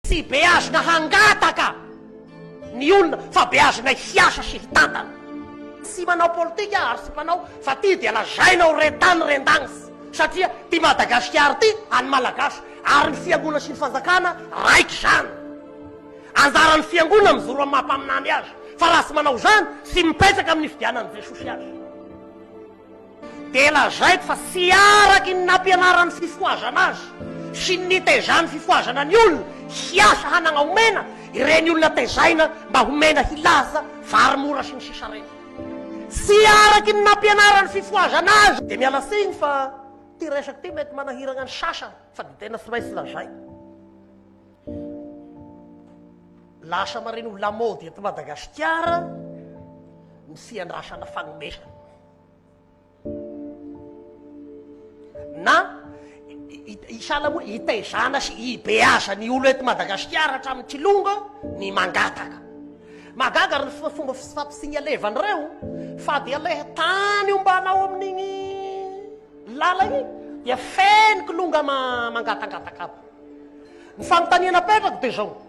Tsy beazina hangataka ny olona fa beazina hiasa sy hitantana. Tsy manao politika ary tsy mpanao fa ty dia lazaina ho ren-tany ren-danitra satria ty Madagasikara ty an'ny Malagasy ary ny fiangonana sy ny fanjakana raika izany. Anjaran'ny fiangonana mijoro amin'ny maha mpaminany azy fa raha tsy manao izany tsy mipetraka amin'ny nifidianan'i Jesosy azy. Dia lazaiko fa tsy araky ny nampianaran'ny fifohazana azy sy ny nitaizan'ny fifohazana ny olona hiasa hanagna homena ireny olona tezaina mba homena hilaza vary mora sy ny sisa reny. Tsy araky ny nampianaran'ny fifohazana azy. Dia miala tsiny fa ty resaka ty mety manahiragna ny sasany fa dia tena tsy maintsy lazaina. Lasa marina ho lamaody eto Madagasikara ny fiandrasana fanomezana. Na sahala moa hitaizana sy hibeazan'ny olo eto Madagasikara hatramin'ny kilonga ny mangataka. Mahagaga ary ny fomba fampisignalevan'ireo fa dia ilay tany ombanao amin'igny lala igny dia feno kilonga mangatangataka aby. Ny fanontaniana apetrako dia izao,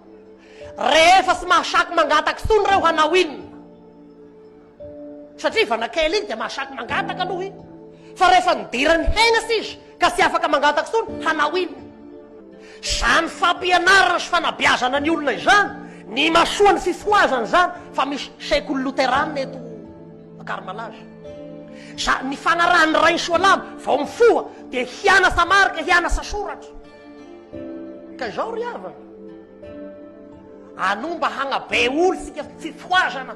rehefa tsy mahasaky mangataka intsony ireo hanao inona? Satria vana kely iny dia mahasaky mangataka aloha iny. Fa rehefa nidiran'ny henatra izy ka tsy afaka mangataka intsony, hanao inona? Izany fampianarana sy fanabeazana ny olona izany, ny imasoan'ny fifohazana izany, fa misy sekoly loterana eto Ankarimalaza. Za, ny fanarahan'ny Rainisoalama, vao mifoha dia hianasa marika, hianasa soratra. Ka izao ry havana. Anoa mba hagnabe olo tsika fifohazana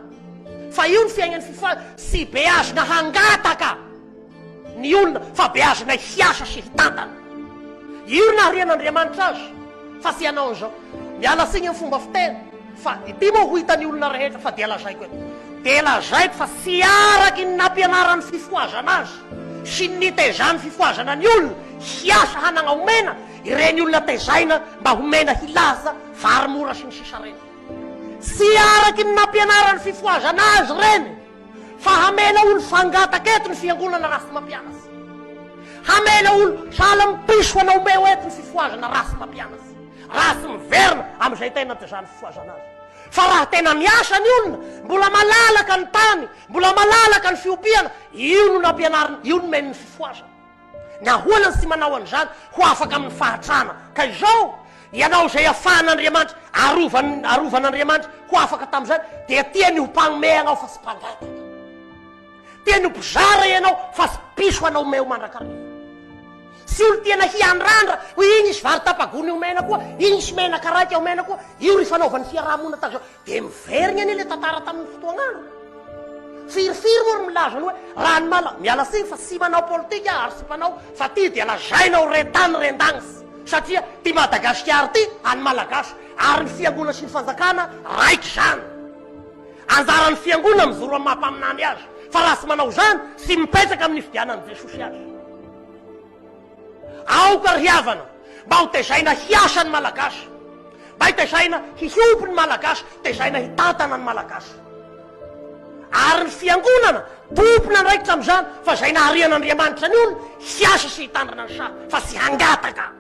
fa io ny fiaignany fifohazana tsy beazina hangataka ny olona fa beazina hiasa sy hitantana io ry naharian'Andriamanitra azy fa tsy hanao an'izao miala tsiny amin'ny fomba fiteny fa ity moa ho hitan'ny olona rehetra fa dia lazaiko eto dia lazaiko fa tsy araky ny nampianaran'ny fifohazana azy sy ny nitaizan'ny fifohazana ny olona hiasa hanagna omena Ireny olona tezaina mba homena hilaza vary mora sy ny sisa ireny. Tsy araky ny nampianaran'ny fifohazana azy ireny fa hamela olo fangataka eto ny fiangonana raha tsy mampianatra. Hamela olo sahala amin'ny piso hanao omeo eto ny fifohazana raha tsy mampianatra. Raha tsy miverina amin'izay tena tezan'ny fifohazana azy. Fa raha tena miasa ny olona, mbola malalaka ny tany, mbola malalaka ny fiompiana, io no nampianarina, io no nomen'ny fifohazana. Nahoana no tsy manao an'izany ho afaka amin'ny fahatrana? Ka izao, ianao izay afahan'Andriamanitra, arovan, arovan'Andriamanitra ho afaka tamin'izany, dia tiany ho mpanome anao fa tsy mpangataka. Tiany ho mpizara ianao fa tsy piso hanao omeo mandrakariva. Tsy olo tiana hiandrandra hoe iny isy vary tapa-gony omena koa, iny isy menaka raika omena koa, io ry fanaovan'ny fiaraha-monina tahaka izao. Dia miverigna anie le tantara tamin'ny fotoagn'andro. Firifiry moa ry milaza ny hoe raha ny mala, miala tsiny fa tsy manao politika aho ary tsy mpanao fa ty dia lazaina ho ren-tany ren-danitra satria ty Madagasikara ty an'ny Malagasy ary ny fiangonana sy ny fanjakana raika izany. Anjaran'ny fiangonana mijoro amin'ny maha mpaminany azy fa raha tsy manao izany tsy mipetraka amin'ny nifidianan'i Jesosy azy. Aoka ry havana mba ho tezaina hiasa ny Malagasy, mba hitezaina hiompy ny Malagasy, tezaina hitantana ny Malagasy. Ary ny Fiangonana tompon'andraikitra amin'izany fa izay naharian'Andriamanitra ny olona hiasa sy hitandrina ny saha fa tsy hangataka.